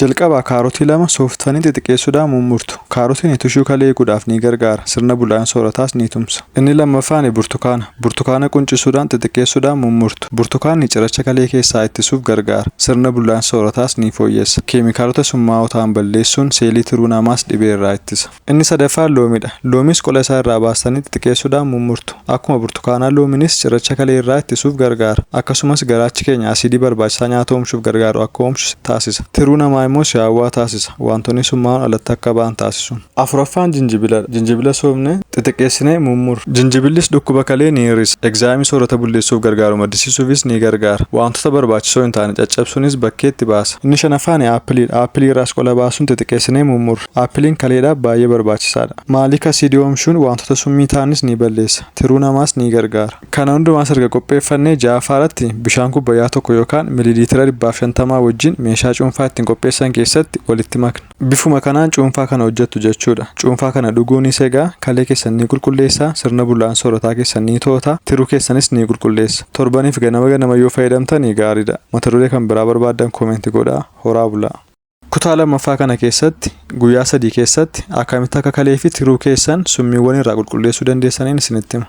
Jalqaba kaarotii 2 sooftanii xixiqqeessuudhaan mummurtu. Kaarotiin tishuu kalee eeguudhaaf ni gargaara. Sirna bullaa'insa soorataas ni tumsa. Inni lammaffaan burtukaana. Burtukaana quncisuudhaan xixiqqeessuudhaan mummurtu. Burtukaanni ciracha kalee keessaa ittisuuf gargaara. Sirna bullaa'insa soorataas ni fooyyessa. Keemikaalota summaa'oo ta'an balleessuun seelii tiruu namaas dhibee irraa ittisa. Inni sadaffaan loomiidha. Loomis qola isaa irraa baastanii xixiqqeessuudhaan mummurtu. Akkuma burtukaanaa loominis cirracha kalee irraa ittisuuf gargaara. Akkasumas garaachi keenya asiidii barbaachisaa nyaata oomishuuf gargaaru akka oomishu taasisa. Tiruu namaa immoo si'aawwaa taasisa. Wantoonni summaa'oon alatti akka ba'an taasisuun. Afuraffaan jinjibiladha. Jinjibila soofnee xixiqqeessinee mummurra. Jinjibillis dhukkuba kalee ni hir'isa. Egzaayimii soorata bulleessuuf gargaaru maddisiisuufis ni gargaara. Wantoota barbaachisoo hin taane caccabsuunis bakkeetti baasa. Inni shanaffaan aappiliidha. Aappilii irraas qola baasuun xixiqqeessinee mummurra. Aappiliin kaleedhaaf baay'ee barbaachisaadha. Maaliik asiidii oomishuun wantoota summii ta'anis ni balleessa. Tiruu namaas ni gargaara. Kana hundumaas erga qopheeffannee ja'affaa irratti bishaan kubbayyaa tokko yookaan miliiliitira 150 wajjin meeshaa cuunfaa ittiin qopheessan keessatti walitti makna. Bifuma kanaan cuunfaa kana hojjettu jechuudha. Cuunfaa kana dhuguunis egaa kalee keessan ni qulqulleessa, sirna bullaa'insa soorataa keessan ni to'ata, tiruu keessanis ni qulqulleessa. Torbaniif ganama ganama yoo fayyadamtan gaariidha. Mata duree kan biraa barbaaddan comment godhaa. Horaa bulaa. Kutaa lammaffaa kana keessatti guyyaa 3 keessatti akkamitti akka kalee fi tiruu keessan summiiwwan irraa qulqulleessuu dandeessaniin isinitti hima.